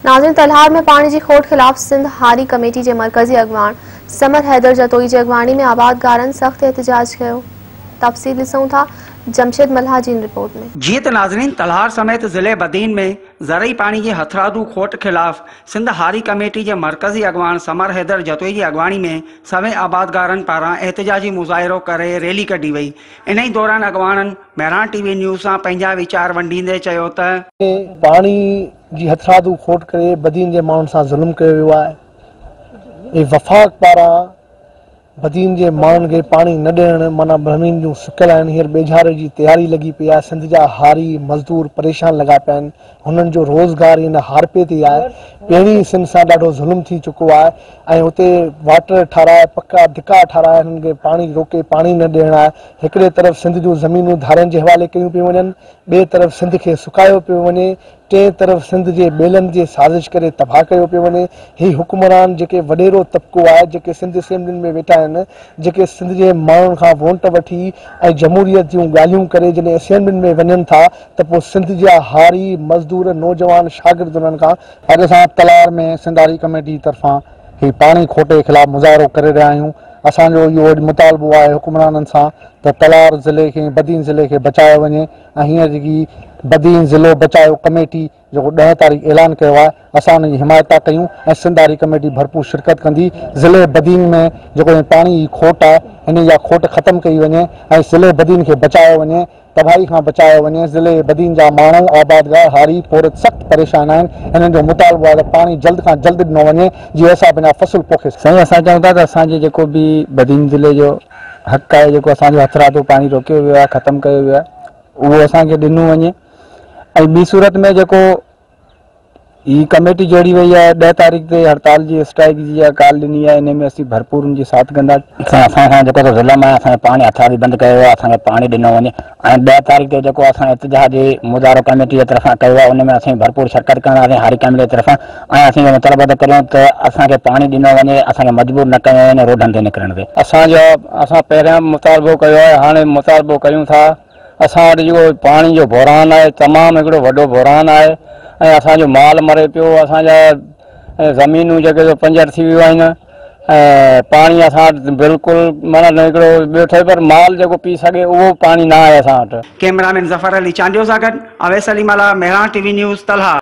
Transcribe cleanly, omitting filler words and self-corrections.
ناظرين تلهار ۾ پاڻي جي کوٽ خلاف سنڌ هاري ڪميٽي جي مرڪزي اڳواڻ ثمر حيدر جتوئي جي اڳواڻي ۾ آبادگارن سخت احتجاج ڪيو. تفصيل ڏسون ٿا جمشيد ملاح جي هن رپورٽ ۾. جيئن ته ناظرين تلهار سميت ضلعي بدين ۾ زرعي پاڻي جي هٿرادو کوٽ خلاف سنڌ هاري ڪميٽي جي مرڪزي اڳواڻ ثمر حيدر جتوئي جي اڳواڻي ۾ سوين آبادگارن پاران احتجاجي مظاهرو ڪري ريلي ڪڍي وئي انهي دوران اڳواڻن مهراڻ ٽي وي نيوز سان پنهنجا ويچار ونڊيندي چيو ته. پاڻي جي هٿرادو کوٽ ڪري بدين جي ماڻهن سان ظلم ڪيو ويو آهي ۽ وفاق پاران بدين جي ماڻهن کي پاڻي نه ڏيڻ معنيٰ زمينون سڪل آهن هينئر ٻيجاري جي تياري لڳي پئي آهي سنڌ جا هاري مزدور پريشان لڳا پيا آهن هنن جو روزگار ئي ان هارپي تي آهي پهرين ئي سنڌ سان ڏاڍو ظلم ٿي چڪو آهي ۽ اتي واٽر ٺاراهي پڪا ڌڪا ٺاراهي هنن کي پاڻي روڪي پاڻي نه ڏيڻ آهي هڪڙي طرف سنڌ جون زمينون ڌارين جي حوالي ڪيون پيون وڃن ٻئي طرف سنڌ کي سڪايو پيو وڃي ٽئين طرف سنڌ جي ٻيلن جي سازش ڪري تباهه ڪيو پيو وڃي. هي حڪمران جيڪي وڏيرو طبقو آهي، جيڪي سنڌ اسيمبلين ۾ ويٺا آهن، جيڪي سنڌ جي ماڻهن کان وونٽ وٺي ۽ جمهوريت جون ڳالهيون ڪري جڏهن اسيمبلين ۾ وڃن ٿا ته پوء سنڌ جا هاري، مزدور، نوجوان، شاگرد انهن کان. اڄ اسان تلهار ۾ سنڌ هاري ڪميٽي طرفان هي پاڻي کوٽي خلاف مظاهرو ڪري رهيا آهيون. اسان جو اهو اڄ مطالبو آهي حڪمرانن سان ته تلهار ضلعي کي ۽ بدين ضلعي کي بچايو وڃي. ۽ هينئر جيڪي بدين ضلعو بچايو ڪميٽي جيڪو 10 تاريخ اعلان ڪيو آهي اسان ان جي حمايت ٿا ڪيون ۽ سنڌ هاري ڪميٽي ڀرپور شرڪت ڪندي. ضلعي بدين ۾ جيڪو هي پاڻي جي کوٽ آهي ان جا کوٽ ختم ڪئي وڃي ۽ ضلعي بدين کي بچايو وڃي تباهي کان بچايو وڃي. ضلعي بدين جا ماڻهو آبادگار هاري پورهيت سخت پريشان آهن هنن جو مطالبو آهي ته پاڻي جلد کان جلد ڏنو وڃي جيئن اسان پنهنجا فصل پوکي سگهون. سائين اسان چئون ٿا ته اسان جي جيڪو به بدين ضلعي جو حق آهي جيڪو اسان جو هٿرادو پاڻي روڪيو ويو آهي ختم ڪيو ويو آهي اهو اسان کي ڏنو وڃي ۽ ٻي صورت ۾ جيڪو هي ڪميٽي جوڙي وئي آهي 10 تاريخ تي هڙتال جي اسٽرائيڪ جي جيڪا ڪال ڏني آهي ان ۾ اسين ڀرپور ان جي ساٿ ڪندا. سائين اسان سان جيڪو ظلم آهي اسان جو پاڻي هٿرادو بند ڪيو ويو آهي اسان کي پاڻي ڏنو وڃي ۽ 10 تاريخ تي جيڪو اسان احتجاجي مظاهرو ڪميٽي جي طرفان ڪيو آهي ان ۾ اسين ڀرپور شرڪت ڪنداسين هاري ڪميٽي جي طرفان ۽ اسين اهو مطالبو ٿا ڪريون ته اسان کي پاڻي ڏنو وڃي اسان کي مجبور نه ڪيو وڃي روڊن تي نڪرڻ تي. اسان جو اسان پهريان به مطالبو ڪيو آهي هاڻي به مطالبو ڪيون ٿا اسان وٽ جيڪو پاڻي جو بحران آهي تمام هڪڙو وڏو بحران آهي ۽ اسان جو مال مري پيو اسان جا زمينون جيڪي سو پنجر ٿي ويون آهن ۽ پاڻي اسان وٽ بلڪل معنيٰ هڪڙو ٻيو ٺهي پر مال جيڪو پي سگهي اهو پاڻي نه آهي اسان وٽ. ڪئميرا مين ظفر علي چانڊيو سان گڏ Awais Ali Mallah, Mehran T V news, Talhar.